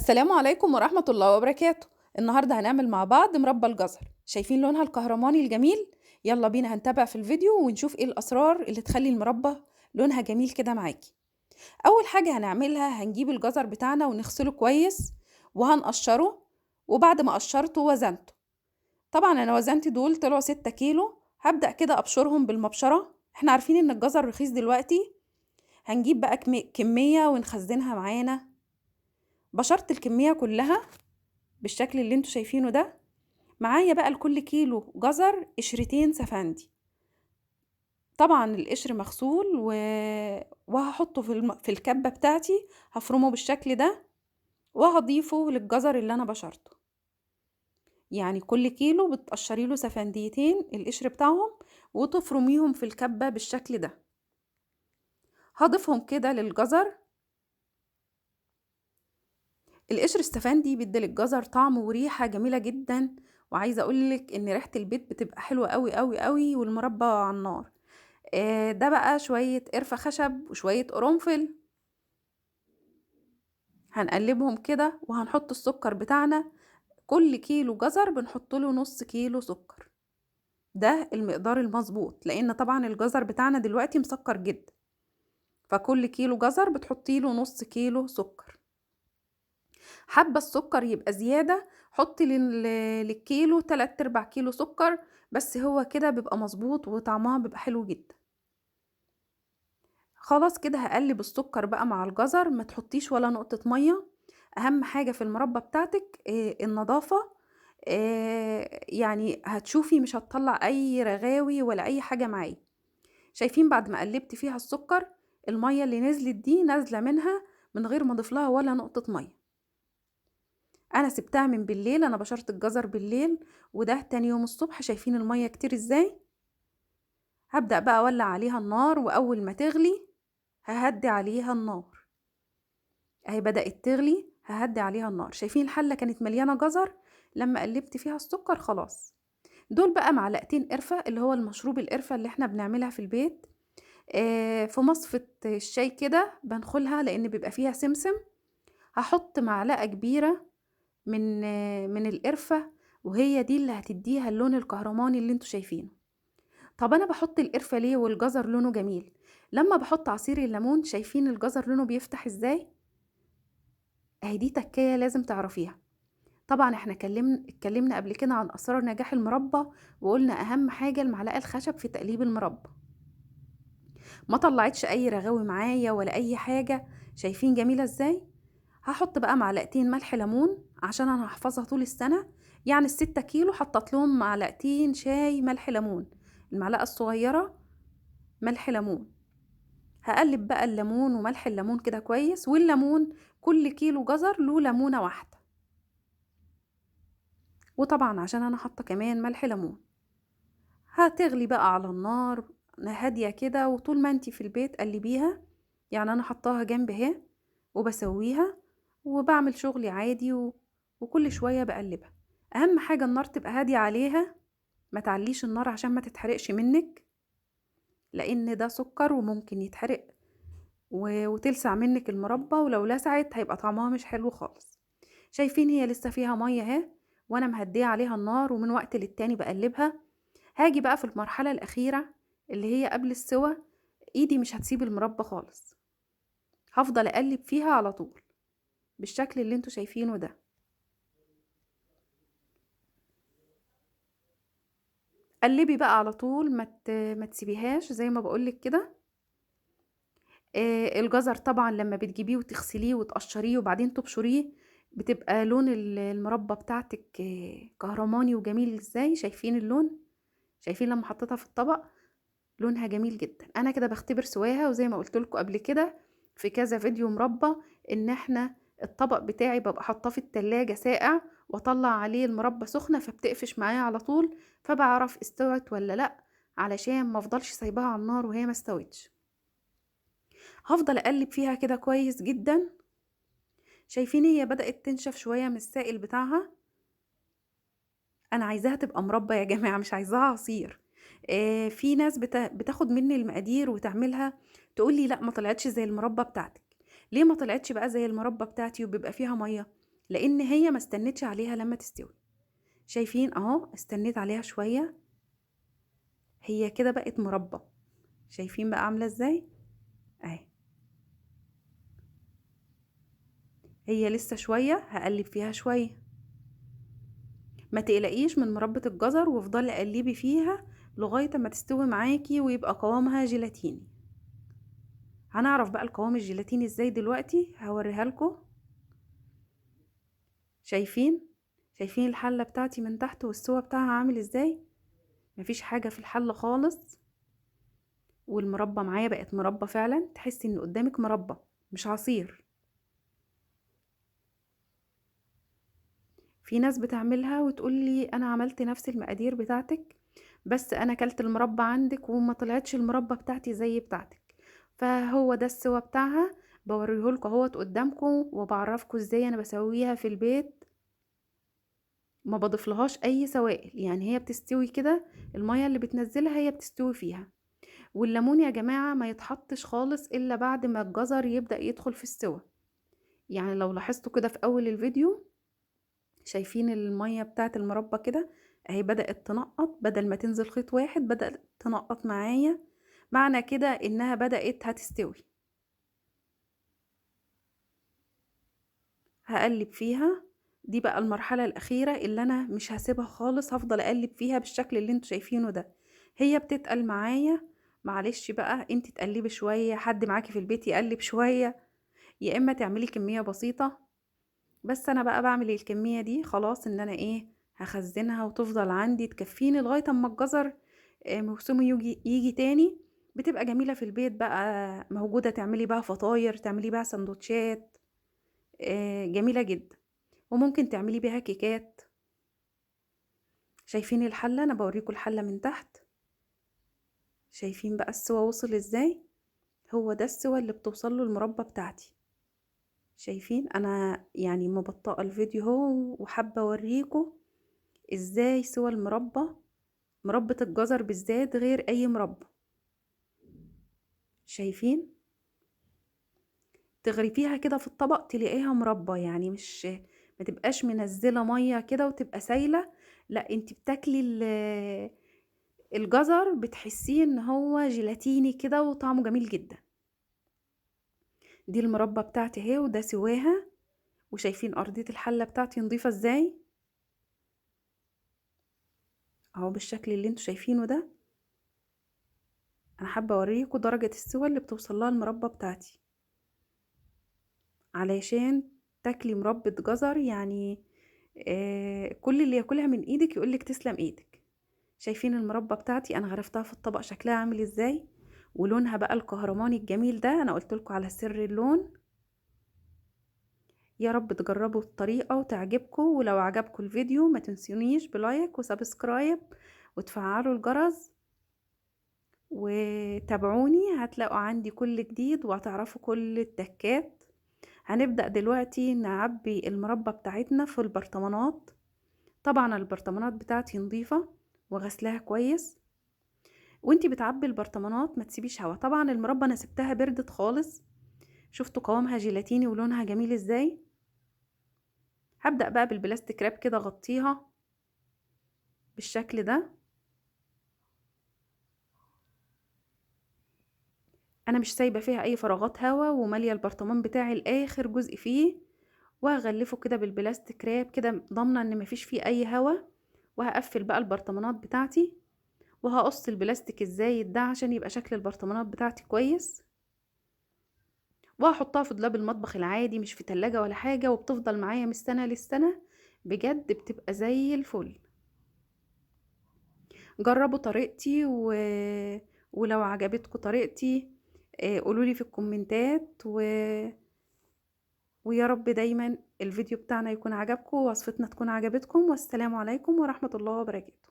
السلام عليكم ورحمة الله وبركاته. النهاردة هنعمل مع بعض مربى الجزر. شايفين لونها الكهرماني الجميل؟ يلا بينا هنتابع في الفيديو ونشوف ايه الأسرار اللي تخلي المربى لونها جميل كده معاكي. أول حاجة هنعملها هنجيب الجزر بتاعنا ونغسله كويس وهنقشره، وبعد ما قشرته وزنته. طبعا أنا وزنت دول طلعوا 6 كيلو. هبدأ كده أبشرهم بالمبشرة. احنا عارفين إن الجزر رخيص دلوقتي، هنجيب بقى كمية ونخزنها معانا. بشرت الكمية كلها بالشكل اللي انتوا شايفينه ده. معايا بقى لكل كيلو جزر قشرتين سفندي. طبعا القشر مغسول وهحطه في الكبة بتاعتي، هفرمه بالشكل ده وهضيفه للجزر اللي انا بشرته. يعني كل كيلو بتقشري له سفنديتين القشر بتاعهم وتفرميهم في الكبة بالشكل ده. هضيفهم كده للجزر. القشر السفندي بيدي للجزر طعم وريحة جميلة جدا، وعايزة اقولك ان ريحة البيت بتبقى حلوة قوي قوي قوي والمربى على النار. ده بقى شوية قرفة خشب وشوية قرنفل، هنقلبهم كده وهنحط السكر بتاعنا. كل كيلو جزر بنحط له نص كيلو سكر، ده المقدار المظبوط، لان طبعا الجزر بتاعنا دلوقتي مسكر جدا، فكل كيلو جزر بتحطي له نص كيلو سكر. حابة السكر يبقى زيادة حطي للكيلو 3/4 كيلو سكر، بس هو كده بيبقى مظبوط وطعمها بيبقى حلو جدا. خلاص كده هقلب السكر بقى مع الجزر. ما تحطيش ولا نقطة مية. اهم حاجة في المربى بتاعتك النظافة. يعني هتشوفي مش هتطلع اي رغاوي ولا اي حاجة معايا. شايفين بعد ما قلبت فيها السكر المية اللي نزلت دي نازلة منها من غير ما اضيف لها ولا نقطة مية. انا سبتها من بالليل، انا بشرت الجزر بالليل وده تاني يوم الصبح. شايفين المية كتير ازاي؟ هبدأ بقى اولع عليها النار، واول ما تغلي ههدي عليها النار. اهي بدأت تغلي، ههدي عليها النار. شايفين الحلة كانت مليانة جزر لما قلبت فيها السكر خلاص. دول بقى معلقتين قرفة، اللي هو المشروب القرفة اللي احنا بنعملها في البيت. في مصفة الشاي كده بنخلها لان بيبقى فيها سمسم. هحط معلقة كبيرة من القرفة، وهي دي اللي هتديها اللون الكهرماني اللي انتوا شايفينه. طب انا بحط القرفة ليه والجزر لونه جميل؟ لما بحط عصير الليمون شايفين الجزر لونه بيفتح ازاي؟ اهي دي تكاية لازم تعرفيها. طبعا احنا اتكلمنا قبل كده عن اسرار نجاح المربى، وقلنا اهم حاجة المعلقة الخشب في تقليب المربى. ما طلعتش اي رغاوي معايا ولا اي حاجة، شايفين جميلة ازاي؟ هحط بقى معلقتين ملح ليمون عشان انا هحفظها طول السنة. يعني ال6 كيلو حطيت لهم معلقتين شاي ملح ليمون، المعلقة الصغيرة ملح ليمون. هقلب بقى الليمون وملح الليمون كده كويس. والليمون كل كيلو جزر له ليمونة واحدة، وطبعا عشان انا حاطة كمان ملح ليمون. هتغلي بقى على النار هادية كده، وطول ما انتي في البيت قلبيها. يعني انا حطاها جنب اهي وبسويها وبعمل شغلي عادي وكل شوية بقلبها. اهم حاجة النار تبقى هادية عليها، ما تعليش النار عشان ما تتحرقش منك، لان ده سكر وممكن يتحرق وتلسع منك المربى، ولو لسعت هيبقى طعمها مش حلو خالص. شايفين هي لسه فيها مية اهي، وانا مهديه عليها النار، ومن وقت للتاني بقلبها. هاجي بقى في المرحلة الأخيرة اللي هي قبل السوا، ايدي مش هتسيب المربى خالص، هفضل اقلب فيها على طول بالشكل اللي انتوا شايفينه ده. قلبي بقى على طول، ما تسيبيهاش زي ما بقولك كده. الجزر طبعا لما بتجيبيه وتغسليه وتقشريه وبعدين تبشريه بتبقى لون المربى بتاعتك، كهرماني وجميل ازاي. شايفين اللون؟ شايفين لما حطيتها في الطبق لونها جميل جدا. انا كده بختبر سواها، وزي ما قلت لكم قبل كده في كذا فيديو مربى ان احنا الطبق بتاعي ببقى حاطاه في التلاجة ساقع واطلع عليه المربى سخنة فبتقفش معايا على طول، فبعرف استوت ولا لا، علشان ما افضلش سايباها على النار وهي ما استوتش. هفضل اقلب فيها كده كويس جدا. شايفين هي بدأت تنشف شوية من السائل بتاعها. انا عايزاها تبقى مربى يا جماعة، مش عايزاها عصير. في ناس بتاخد مني المقادير وتعملها تقول لي لا ما طلعتش زي المربى بتاعتك. ليه ما طلعتش بقى زي المربى بتاعتي وبيبقى فيها مية؟ لان هي ما استنتش عليها لما تستوي. شايفين اهو استنيت عليها شوية، هي كده بقت مربى. شايفين بقى عاملة ازاي؟ اهي هي لسه شوية، هقلب فيها شوية. ما تقلقيش من مربى الجزر، وافضلي قلبي فيها لغاية ما تستوي معاكي ويبقى قوامها جيلاتيني. هنعرف بقى القوام الجيلاتيني ازاي دلوقتي، هوريها لكم. شايفين الحلة بتاعتي من تحت والسوا بتاعها عامل ازاي؟ مفيش حاجة في الحلة خالص، والمربى معايا بقت مربى فعلا، تحسي ان قدامك مربى مش عصير. في ناس بتعملها وتقولي انا عملت نفس المقادير بتاعتك، بس انا اكلت المربى عندك وما طلعتش المربى بتاعتي زي بتاعتك. فهو ده السوا بتاعها، بوريهولكوا اهوت قدامكم وبعرفكوا ازاي انا بسويها في البيت. ما بضيفلهاش اي سوائل، يعني هي بتستوي كده، المية اللي بتنزلها هي بتستوي فيها. والليمون يا جماعة ما يتحطش خالص الا بعد ما الجزر يبدأ يدخل في السوا. يعني لو لاحظتوا كده في اول الفيديو، شايفين المية بتاعت المربى كده اهي بدأت تنقط، بدل ما تنزل خيط واحد بدأت تنقط معايا، معنى كده انها بدأت هتستوي. هقلب فيها. دي بقى المرحلة الأخيرة اللي أنا مش هسيبها خالص، هفضل أقلب فيها بالشكل اللي انتوا شايفينه ده. هي بتتقل معايا، معلش بقى انت تقلبي شوية، حد معاكي في البيت يقلب شوية، يا إما تعملي كمية بسيطة. بس أنا بقى بعمل الكمية دي خلاص، إن أنا إيه هخزنها وتفضل عندي تكفيني لغاية أما الجزر موسمه يجي تاني. بتبقى جميلة في البيت بقى، موجودة، تعملي بقى فطاير، تعملي بقى سندوتشات، جميلة جدا، وممكن تعملي بيها كيكات. شايفين الحلة؟ أنا بوريكم الحلة من تحت. شايفين بقى السوا وصل ازاي؟ هو ده السوا اللي بتوصل له المربى بتاعتي. شايفين انا يعني مبطئه الفيديو اهو، وحابه اوريكم ازاي سوى المربى، مربى الجزر بالذات غير اي مربى. شايفين؟ تغرفيها كده في الطبق تلاقيها مربى، يعني مش ما تبقاش منزله ميه كده وتبقى سايله، لا انت بتاكلي الجزر بتحسيه ان هو جيلاتيني كده وطعمه جميل جدا. دي المربى بتاعتي اهي، وده سواها. وشايفين ارضيه الحله بتاعتي نظيفه ازاي اهو بالشكل اللي انتوا شايفينه ده. انا حابه اوريكم درجه السوا اللي بتوصل لها المربى بتاعتي، علشان تاكلي مربى جزر يعني كل اللي ياكلها من ايدك يقولك تسلم ايدك. شايفين المربى بتاعتي انا غرفتها في الطبق شكلها عامل ازاي، ولونها بقى الكهرماني الجميل ده. انا قلت لكم على سر اللون. يا رب تجربوا الطريقة وتعجبكم، ولو عجبكم الفيديو ما تنسونيش ب like و subscribe وتفعلوا الجرس وتابعوني، هتلاقوا عندي كل جديد وهتعرفوا كل التكات. هنبدأ دلوقتي نعبي المربى بتاعتنا في البرطمانات. طبعا البرطمانات بتاعتي نظيفة وغسلها كويس، وانتي بتعبي البرطمانات ما تسيبيش هوا. طبعا المربى انا سبتها بردت خالص، شفتوا قوامها جيلاتيني ولونها جميل ازاي. هبدأ بقى بالبلاستيك راب كده اغطيها بالشكل ده. انا مش سايبه فيها اي فراغات هوا، وماليه البرطمان بتاعي لاخر جزء فيه، وهغلفه كده بالبلاستيك راب كده ضامنه ان مفيش فيه اي هوا. وهقفل بقى البرطمانات بتاعتي، وهقص البلاستيك الزايد ده عشان يبقى شكل البرطمانات بتاعتي كويس، وهحطها في دولاب المطبخ العادي مش في تلاجة ولا حاجة، وبتفضل معايا من السنة للسنة، بجد بتبقى زي الفل. جربوا طريقتي ولو عجبتكم طريقتي قولولي في الكومنتات، ويا رب دايما الفيديو بتاعنا يكون عجبكم ووصفتنا تكون عجبتكم. والسلام عليكم ورحمة الله وبركاته.